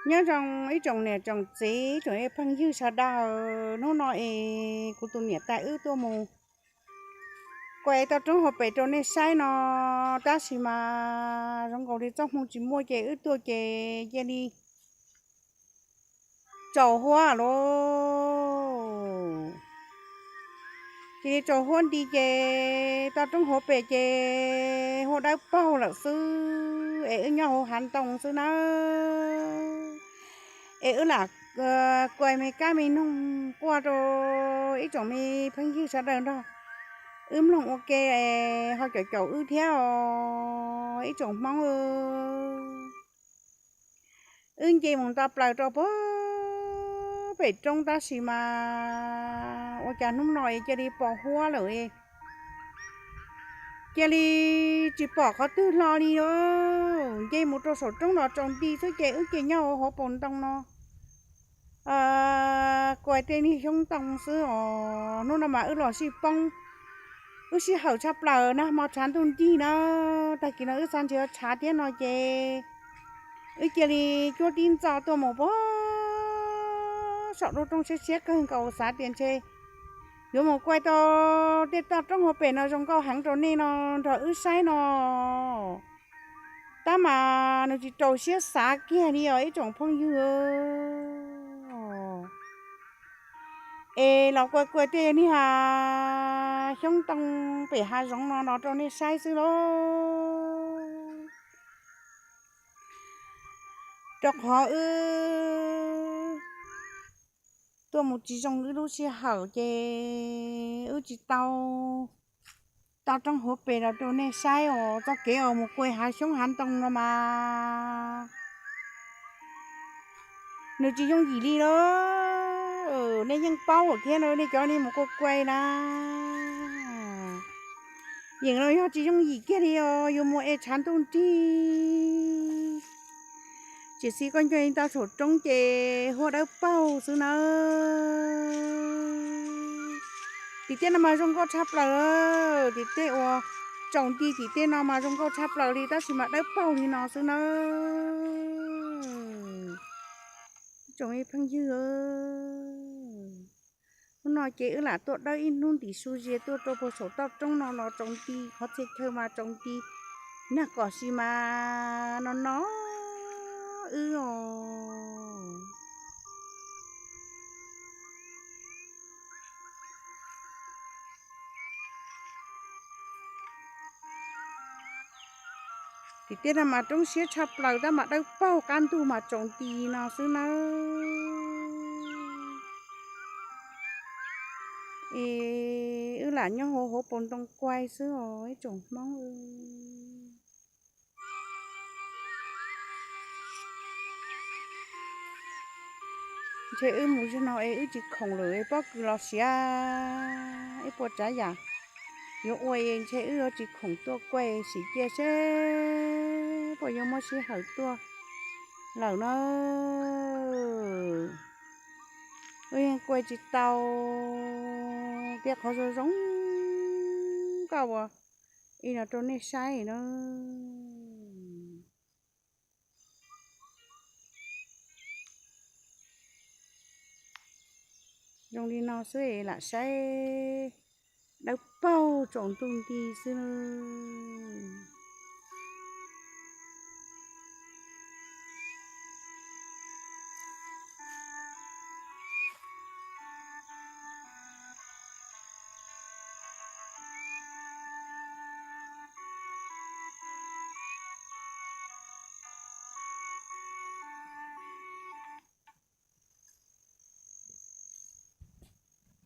Nyob zoo ib tsoom niam tsoom txiv, ib tsoom phooj ywg sawv daws, hnub no es kuv tus niam tais wb tuaj mus kuaj toj roob hauv pes rau nej saib no, tab sis mas zoo nkaus li txoj hmoo tsis muaj ces wb tuaj ces cia li tsaus huab lauj. Cia li tsaus huab nti ces toj roob hauv pes ces huab dawb paug lawm xwb es wb nyob hauv hav ntoo xwb nawb. Es wb lam kuaj me kab me noog quaj rau ib tsoom me phooj ywg sawv daws nrog wb mloog ua ke, ho caum caum wb thiab os ib tsoom Hmoob. Wb nce mus nta plaws rau puag pem roob tab sis mas ua cas hnub no es cia li pos huab lawm, cia li tsis pom qhov twg hlo li os. Nce mus rau saum roob no tsaus nti xwb ces wb ces nyob hauv hauv paus ntoo no kuaj tej niag xyoob ntoo xwb os. Hnub no mas wb los sib poob, wb sij hawm tshaj plaws nag hmo tshav ntuj nrig na. Tag kis no wb xav ntshe tshav thiab no ces wb cia li cuab tib ntxo tuaj mus puag saum lub roob siab siab kawg nkaus xav tias ntshe yuav mus kuaj tau tej toj roob hauv pes no zoo nkauj heev rau nej no nrog wb saib no. Tab mas nws tsis raus siab xav kiag li os ib tsoom phooj ywg. Es los kuaj kuaj tej niag xyoob ntoo pem hav zoov no los rau nej saib xwb lauj. Rau qhov wb tuaj mus tsis zoo wb lub sij hawm ces wb tsis tau toj roob hauv pes los rau nej saib os. Txoj kev uas mus kuaj hav xyoob hav ntoo no mas nws tsis yooj yim li lauj. Nej yeej paub thiab no, nej cov nej mus kuaj kuaj na, yeej los yog tsis yooj yim kiag li os, yuav mus es tshav ntuj nrig. Tiam sis koj nce tau saum roob ces huab dawb paug xwb nawb. Tim tej no mas zoo nkauj tshaj plaws, tim tej uas tsaus nti tim tej no mas zoo nkauj tshaj plaws li tab sis mas dawb paug li no xwb nawb. Tsoom phooj ywg, hnub no ces wb lam tuaj dawb ib hnub ntim su zias tuaj rau puag saum toj roob no los tsaus nti, qhov txhia chaw mas tsaus nti, nag kom si mas no no wb os. Tim tej no mas roob siab tshaj plaws tab mas dawb paug, qab ntug mas tsaus nti no xwb nawb. Es wb lam nyob hauv hauv paus ntoo kuaj xwb os ib tsoom Hmoob. Ntshe wb mus zaum no es wb tsis khoom lawm, pob kws los siav, ib puas tsav yam yuav ua es ntshe wb yuav tsis khoom tuaj kuaj, sim cia seb puas yuav muaj sij hawm tuaj lawm na. Wb yeej kuaj tsis tau tej qhov zoo zoo nkauj uas ib no rau nej saib na. Zoo li no xwb es lam saib dawb paug tsaus ntuj nti xwb nawb.